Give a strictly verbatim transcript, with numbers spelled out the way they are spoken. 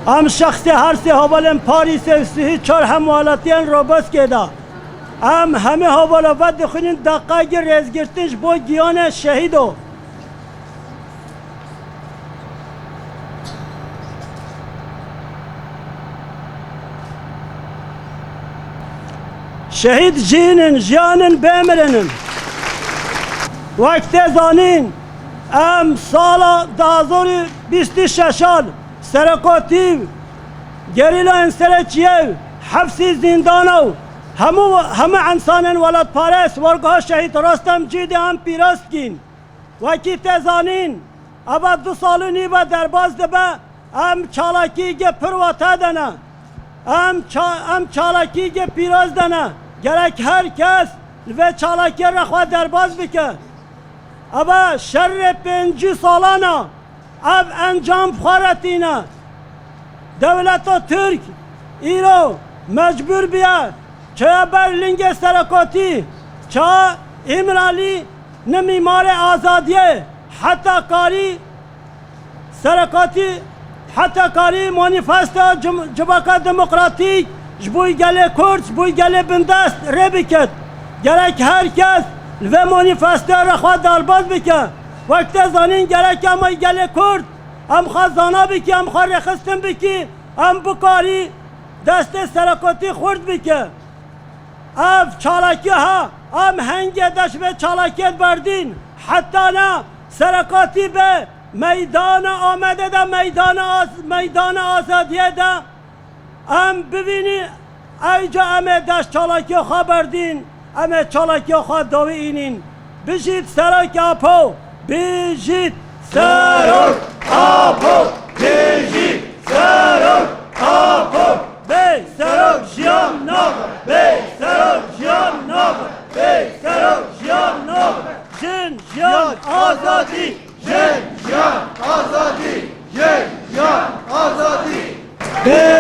Em şexsê her sê hevalên Parîsê û sihî çar hemwelatiyên Roboskê de. Em hemî hevala vedixwînin deqayekî rêzgirtin ji bo giyanê şehîdo. Şehîd jîn in, jiyan in, bê mirin in. Wek tê zanîn, em sala du hazar û bîst û şeşan serekotî û gerîlayên serekî û hefsî zîndana û hemû, hemû ensanên welatparêz wargeha şehîd Rostem Cîdê em pîroz dikîn. Wekî tê zanîn, eva du sal û nîv e derbas dibe, em çalakiyeke pir wate de ne. Em ça-, em çalakiyeke pîroz de ne. Gerek her kes li vê çalakiyê re xwe derbas bike. Eva şerê pêncî salan e, ev encam bi xwe re tîne. Dewleta Tirk îro mecbûr bûye çaya ber lingê serekotî, çaya Îmralî, ne mîmarê azadiyê, heta karî serekotî, heta karî manîfesto cim-, civaka demokratîk ji bo gelê Kurd, ji bo gelê bindest rê bikit. Gerek her kes li vê manîfestoya re xwe derbas bike. Wek tê zanîn gerek em gelê Kurd, em xwe zana bikî, em xwe rêxistin bikî, em bikarî destê serekotî xurt bike. Ev çalakî ha, em hengê de ji vê çalakiyê berdîn, heta ne serekotî be meydana Amedê de, meydana az-, meydana azadiyê de em bivînî, eyca em ê dest çalakiyê xwe berdîn, em ê çalakiyê xwe dawî înîn. Bijît Serok Apo! Bijît Serok Apo! Bijît Serok Apo! Bê serok jiyan nabe! Bê serok jiyan nabe! Bê serok jiyan nabe! Jin, jiyan, azadî! Jin, jiyan, azadî! Jin, jiyan, azadî! Bê